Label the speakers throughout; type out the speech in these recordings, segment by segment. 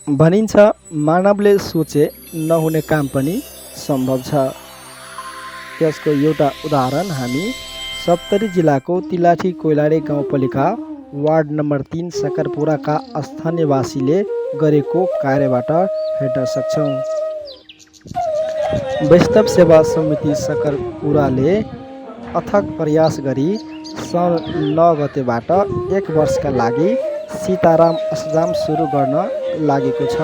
Speaker 1: भनिन्छ, मानवले सोचे नहुने काम पनि सम्भव छ। यसको एउटा उदाहरण हामी सप्तरी जिल्लाको तिलाठी कोइलाडी गाउँपालिका वार्ड नम्बर 3 सकरपुराका स्थानीयवासीले गरेको कार्यबाट हेर्न सक्छौँ। वैष्णव सेवा समिति सकरपुराले अथक प्रयास गरी साउन 9 गतेबाट 1 वर्षका लागि सीताराम अष्टजाम सुरु गर्न लागेको छ।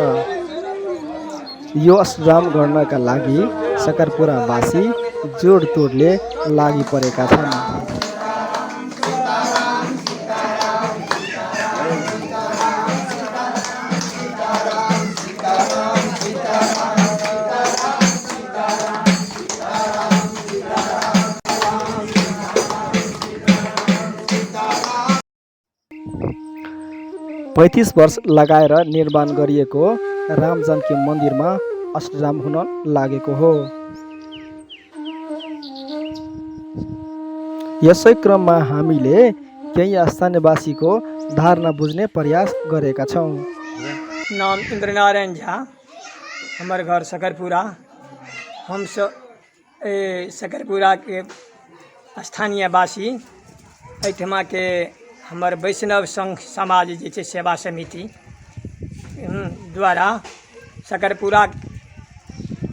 Speaker 1: यो अष्टजाम गर्नका लागि सकरपुरावासी जोडतोडले लागि परेका छन्। 35 वर्ष लगाएर निर्माण गरिएको रामजानकी मन्दिरमा अष्टजाम हुन लागेको हो। यसै क्रममा हामीले केही स्थानीयवासीको धारणा बुझ्ने प्रयास गरेका छौँ।
Speaker 2: नाम इन्द्रनारायण झा, हमर घर सकरपुरा। हमसब सकरपुराके स्थानीयवासी, एहिठमाके हमर वैष्णव सङ्घ समाज जे छै सेवा समिति द्वारा सकरपुरा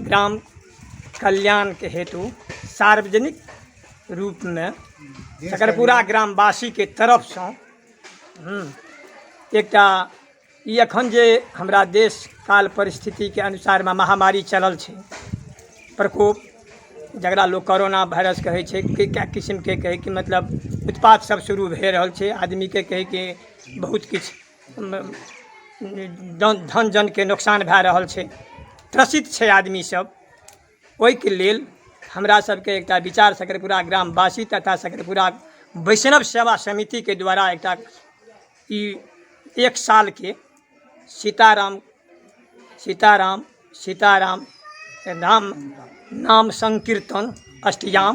Speaker 2: ग्राम कल्याणके हेतु सार्वजनिक रूपमे सकरपुरा ग्रामवासीके तरफसँ एकटा ई एखन जे हमरा देश काल परिस्थितिके अनुसारमे महामारी चलल छै, प्रकोप, जकरा लोक कोरोना वायरस कहै छै, कए किसिमके कहैके मतलब उत्पात सब शुरू भए रहल छै। आदमीके कहैके बहुत किछु धन जनके नोकसान भए रहल छै, त्रसित छै आदमी सब। ओहिके लेल हमरा सबके एकटा विचार सकरपुरा ग्रामवासी तथा सकरपुरा वैष्णव सेवा समितिके द्वारा एकटा ई 1 सालके सीताराम सीताराम सीताराम राम नाम संकीर्तन अष्टयाम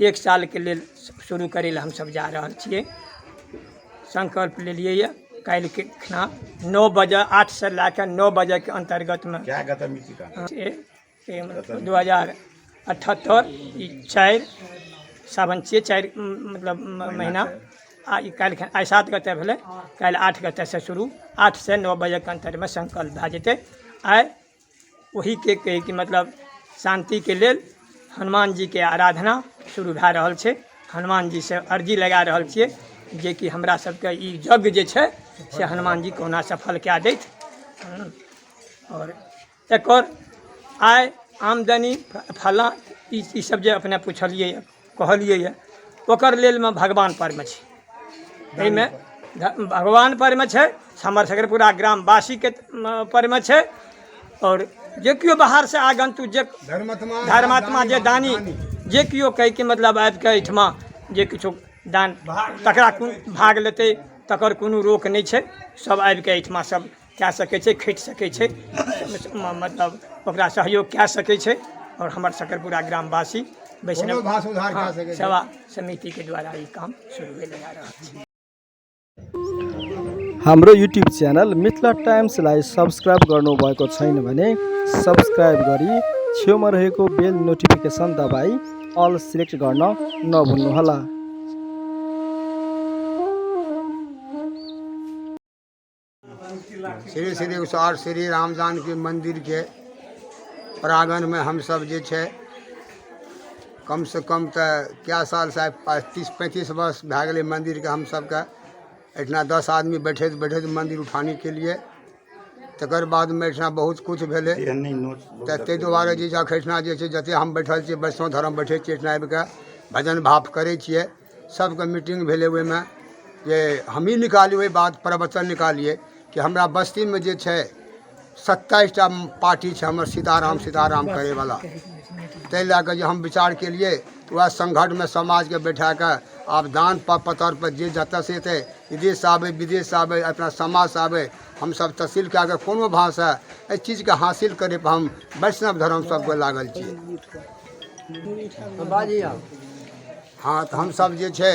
Speaker 2: 1 सालके लेल शुरू करै लए हमसब जा रहल छियै। संकल्प लेलियै यऽ। काल्हिके खिना 9 बजे, 8सँ लए कऽ 9 बजेके अन्तर्गतमे 2078 ई 4 सावन छियै, 4 मतलब महीना। आ ई काल्हि, आइ 7 गते भेलै, काल्हि 8 गतेसँ शुरू, 8सँ 9 बजेके अन्तरमे संकल्प भए जेतै। आइ ओहीके कहैके मतलब शान्तिके लेल हनुमान जीके आराधना शुरू भए रहल छै। हनुमान जीसँ अर्जी लगा रहल छियै जेकि हमरा सबके ई यज्ञ जे छै से हनुमान जी कहुना सफल कए दैथ। आओर एकर आय आमदनी फलाँ ई सब जे अपने पुछलियै यऽ, कहलियै यऽ, ओकर लेलमे भगवान परमे छै। एहिमे भगवान परमे छै, हमर सबके पूरा ग्रामवासीके परमे छै। आओर जे केओ बाहरसँ आगन्तुक, जे धर्मात्मा, जे दानी, जे केओ कहैके मतलब आबिके एहिठमा जे किछु दान तकरा कोन भाग लेतै, तकर कोनो रोक नहि छै। सब आबिके एहिठमा सब कए सकै छै, खटि सकै छै, मतलब ओकरा सहयोग कए सकै छै। आओर हमर सकरपुरा ग्रामवासी वैष्णव सेवा समितिके द्वारा ई काम शुरू भेल जा रहल छै।
Speaker 1: हाम्रो युट्युब च्यानल मिथिला टाइम्सलाई सब्सक्राइब गर्नुभएको छैन भने सब्सक्राइब गरी छेउमा रहेको बेल नोटिफिकेसन दबाई अल सिलेक्ट गर्न नभुल्नुहोला।
Speaker 3: श्री श्री 108 श्री राम जानकी मन्दिरके प्राङ्गणमे हमसभ जे छै कमसँ कम तऽ कए सालसँ 30-35 वर्ष भए गेलै मन्दिरके। हमसभके एहिठिना 10 आदमी बैठैत बैठैत मन्दिर उठानी केलिए। तकर बादमे एहिठिना बहुत किछु भेलै। तऽ ताहि दुआरे जे छै एहिठिना जे छै जतेक हम बैठल छियै, वैष्णव धर्म बैठै छियै, एहिठिना आबिकऽ भजन भाव करै छियै। सबके मीटिंग भेलै, ओहिमे जे हमही निकालियै ओहि बात प्रवचन निकालियै कि हमरा बस्तीमे जे छै 27टा पार्टी छै हमर सीताराम सीताराम करैवला। ताहि लए कऽ जे हम विचार केलियै तऽ वएह संगठनमे समाजके बैठा कऽ आब दान पत्थरपर जे जतऽसँ एतै, विदेशसँ आबै, विदेशसँ आबै, अपना समाजसँ आबै, हमसब तहसील कए कऽ कोनो भावसँ एहि चीजके हासिल करैपर हम वैष्णव धर्म सबके लागल छियै। हँ, तऽ हमसभ जे छै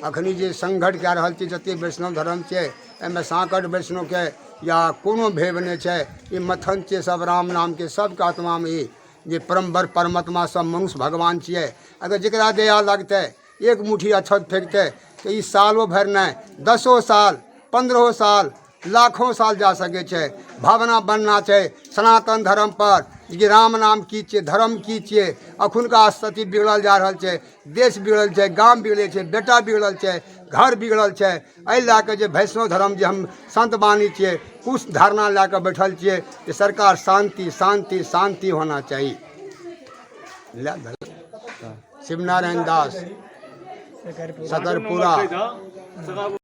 Speaker 3: अखनी जे संघर्ष कए रहल छी, जतेक वैष्णव धर्म छै एहिमे साँकट वैष्णवके या कोनो भेद नहि छै। ई मथन छियै सब राम नामके, सबके आत्मामे ई जे परमबर परमात्मा सब मनुष्य भगवान छियै। अगर जकरा दया लगतै एक मुट्ठी अक्षत फेकतै तऽ ई सालो भरि नहि, 10 साल 15 साल लाखों साल जा सकै छै। भावना बनना छै सनातन धर्म पर कि राम नाम की छियै, धर्म की छियै। अखुनका स्थिति बिगड़ल जा रहल छै, देश बिगड़ल छै, गाम बिगड़ल छै, बेटा बिगड़ल छै, घर बिगड़ल छै। एहि लए कऽ जे वैष्णव धर्म जे हम संत बानी छियै, कुछ धारणा लए कऽ बैठल छियै जे सरकार शान्ति शान्ति शान्ति होना चाही। शिवनारायण दास, सकरपुरा।